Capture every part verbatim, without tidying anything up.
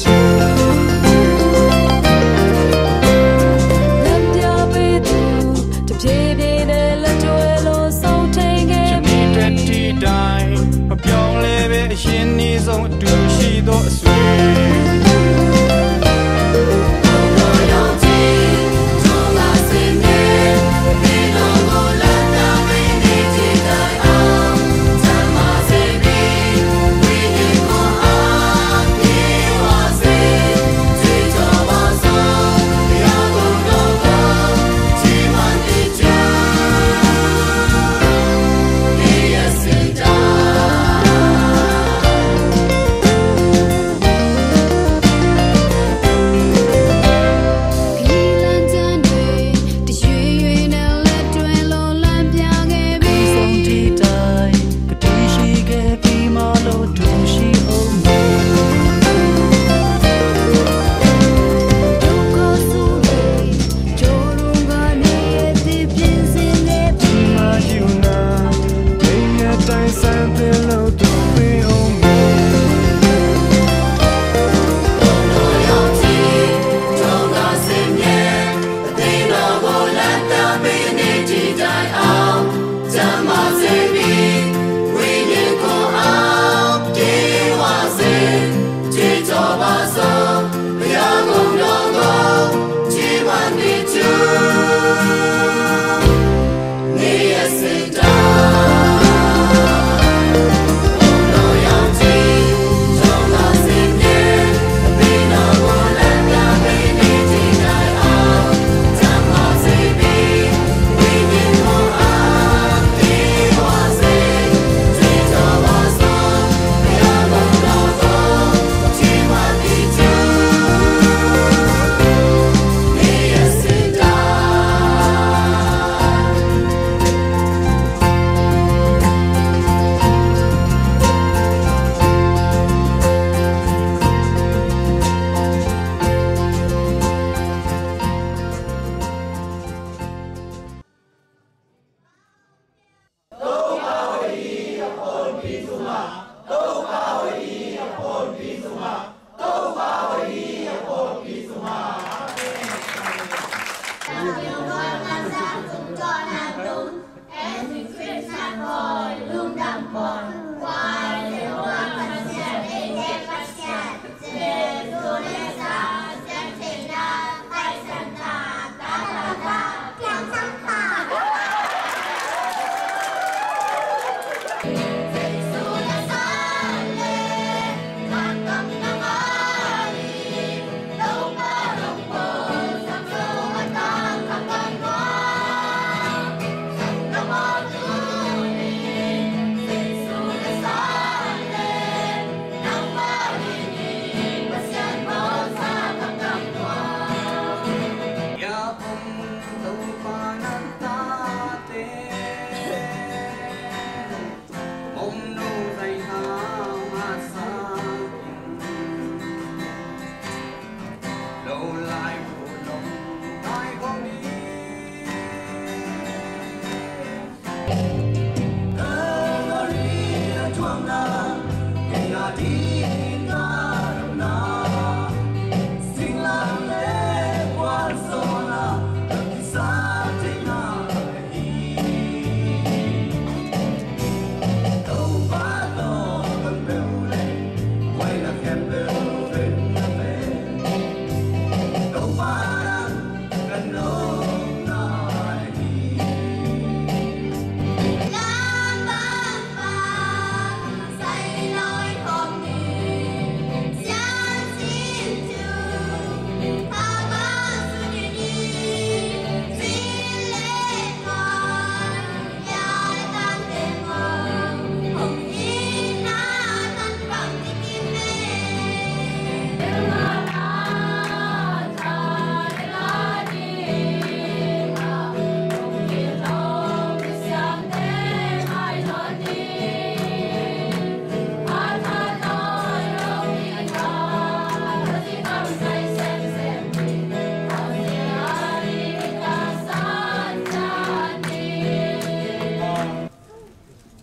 လမ်းပြပေးသူ၊ တစ်ဖြည်းဖြည်းနဲ့ လက်တွဲလို့ ဆုံးထိန်းခဲ့ပြီ။ ယနေ့ထက်ဒီတိုင်း မပြောင်းလဲပဲ အရင်းနှီးဆုံး အတူရှိသောအဆွေ။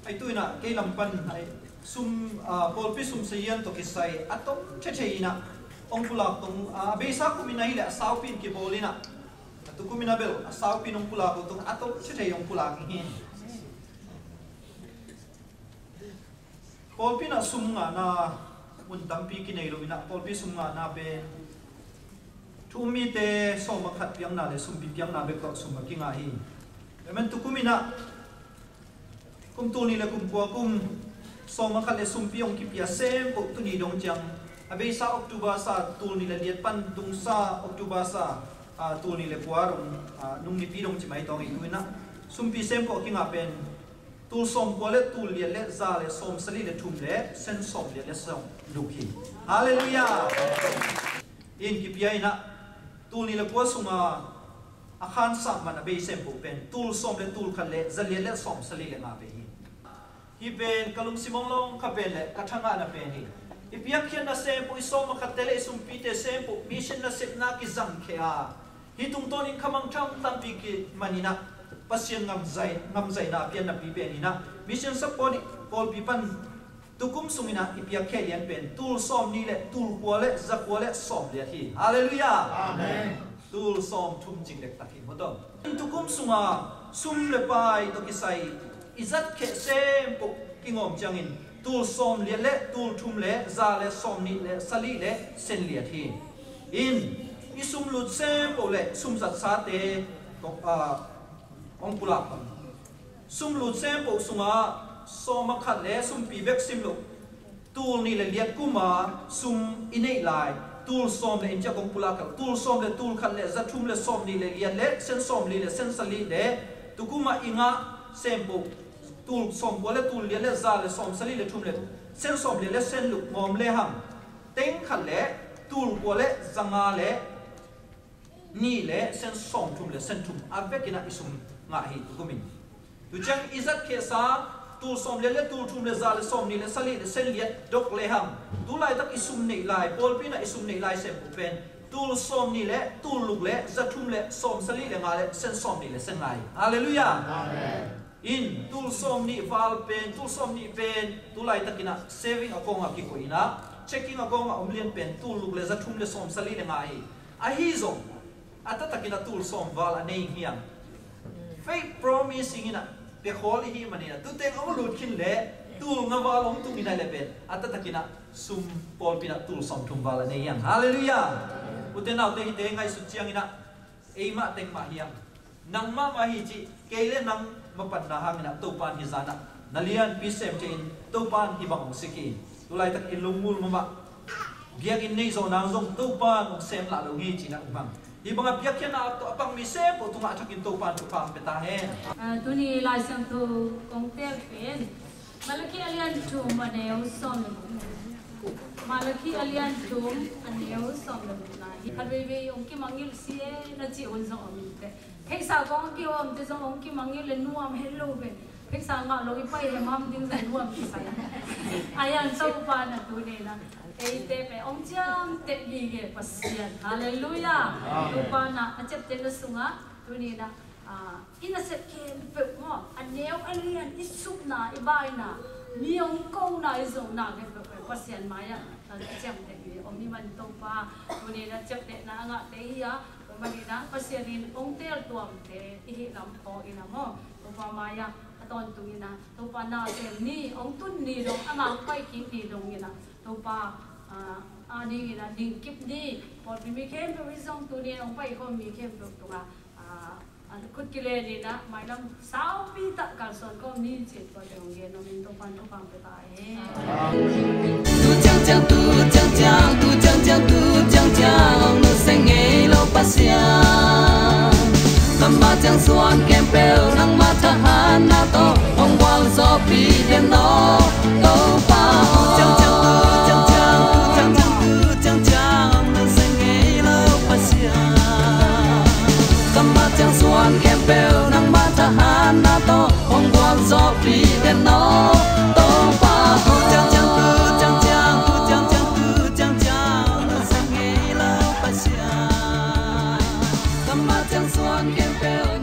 Ai tu inah kei lam pan ai sum, ah, pawlpi sum sazian tawh kisai a tom thethei inah Hong pulak tong, a, a beisa kum in ahih leh a saupi in kibawl in ah, a tukum in ah bel a saupi in hong pulak uh tong a tawh thithei hong pulak hi. Pawlpi in ah sum ngahna mun tampi kinei lo in ah, pawlpi sum ngahna pen thu um mite sawm a khat piakna le sumpi piakna bek tawh sum a kingah hi. Amen. Tukum in ah kum tul nih le kum kua kum sawm a khat le sumpi hong kipia sempoh tuni dong ciang, a beisa October sa tul nih le liat pan dungsa October sa, a, tul nih le kua dong, a, nung nipi dong ci mai tawng hi. Tu in ah sumpi sempoh a kingah pen tul sawm kua le tul liat le za le sawm sali le thum le sen sawm liat le sawm luk hi. Halleluiah. In kipia in ah tul nih le kua sunga a khansak man a bei sempoh pen tul sawm le tul khat le za liat le sawm sali le nga bei hi. Hih pen ka lungsim hong lawng kha pen le ka thangahna pen hi. I piakkhiatna sempoh, i sawm a khatte le i sumpite sempoh mission nasepna kizangkhia a, hih tungtawnin khamang tham tampi kiman in ah Pasian ngamzai, ngamzaina a piannapi pen in ah mission support i pawlpi pan tukum sung in ah i piakkhia lian pen tul sawm nih le tul kua le za kua le sawm liat hi. Halleluiah. Amen. Tul sawm thum cing dektak hi maw taw. Tukum sunga sum le pai tawh kisai i zatkheh sempoh kingawm ciangin tul sawm liat le tul thum le za le sawm nih le sali le sen liat hi. In i sum lut sempoh le sum zatsate tawh, a, hong pulak bang. Sum lut sempoh sungah sawm a khat le sumpi bek sim lo, tul nih le liat kuma sum i neih lai, tul sawm le in ciak kong pulak kal, tul sawm le tul khat le za thum le sawm nih le liat le sen sawm li le sen sali le, tukuma i ngah sempoh tul sawm kua le tul liat le za le sawm sali le thum le sen sawm liat le sen luk ngawm le hang, teng khat le tul kua le za nga le nih le sen sawm thum le sen thum a vekin ah i sum ngah hi tukum in. Tu ciang i zatkhehsa tul sawm liat le tul thum le za le sawm nih le sali le sen liat dok le hang, tu laitak i sum neih lai, pawlpi in ah i sum neih lai sempoh pen tul sawm nih le tul luk le za thum le sawm sali le nga le sen sawm nih le sen nga hi. Halleluiah. Amen. In tul sawm nih val pen, tul sawm nih pen tu laitakin ah saving account ah kikoih in ah, checking account ah om lian pen tul luk le za thum le sawm sali le nga hi. Ahi zong a taktakin ah tul sawm val a nei hiam? Fake promising in ah pia khawl i hih manin ah, tu teng hong lut khin le tul nga val hong tung in ah le pen a taktakin ah sum, pawlpi in ah tul sawm thum val a nei hiam? Halleluiah. Ute naute, hihte ngaihsut ciangin ah eimah teng mah hiam? Nangmah mah hi cih kei le nang mapanna hangin ah Topa in hih zan ah na lianpi sem thei in, Topa in hih bang hong sik hi. Tu laitak i lungngul mahmah biakinn nei zawh nang zong Topa in hong sem lah lo hi cih na um hang. Hih bang a piakkhiatna a pang mi sempoh tungah a thakin Topa in thupha hong pia ta hen. Ah, tuni Lai Siangtho kong tel pen Malakhi a lian thum a neu sawm le guk. Malakhi a lian thum a neu sawm le guk lai. Khat veivei hong kimangngilh si e na cih hun zong om in teh. Theihsa kong a kihawmte zong hong kimangngilh le nuam het lo ve. Theihsa ngah lo i pai hemham ding zong nuam kisai. A hiang Topa in ah tuni in ah eite pen hong ciamteh gige Pasian. Halleluiah. Amen. Topa in ah a ciaptehna sungah tuni in ah, ah, i nasep khempeuh maw, a neu a lian, i supna, i baina, mi hong kona, i zonna khempeuh pen Pasian mai-ah a ciamteh hi. Om hi man Topa, tuni in ah ciaptehna a ngahte hi a, tua manin ah Pasian in hong teltuamte i hih lam phawk in ah maw, Topa mai-ah a tawntungin ah Topa na sem ni, hong tun ni dong, a ngah hong pai kik ni dongin ah Topa, ah, a dingin ah dingkip ni. Pawlpi mi khempeuh hi zong tuni in hong pai khawm mi khempeuh tungah, ah, a khut kilen in ah mailam saupi tak kalsuan khawm ni cih tua teng hong gen nuam ing. Topa in thupha hong pia ta hen. Tu ciangciang, tu ciangciang, tu ciangciang, tu ciangciang hong nusia ngei lo Pasian. Kanmah ciang suan khempeuh nangmah thahatna tawh hong gualzawhpih den aw Topa aw. Tu ciangciang, tu ciangciang, tu ciangciang, tu ciangciang hong nusia ngei lo Pasian. Kanmah ciang suan khempeuh nangmah thahatna tawh hong gualzawhpih den aw Topa aw. Tu ciangciang, tu ciangciang, tu ciangciang, tu ciangciang hong nusia ngei lo Pasian. Kanmah ciang suan khempeuh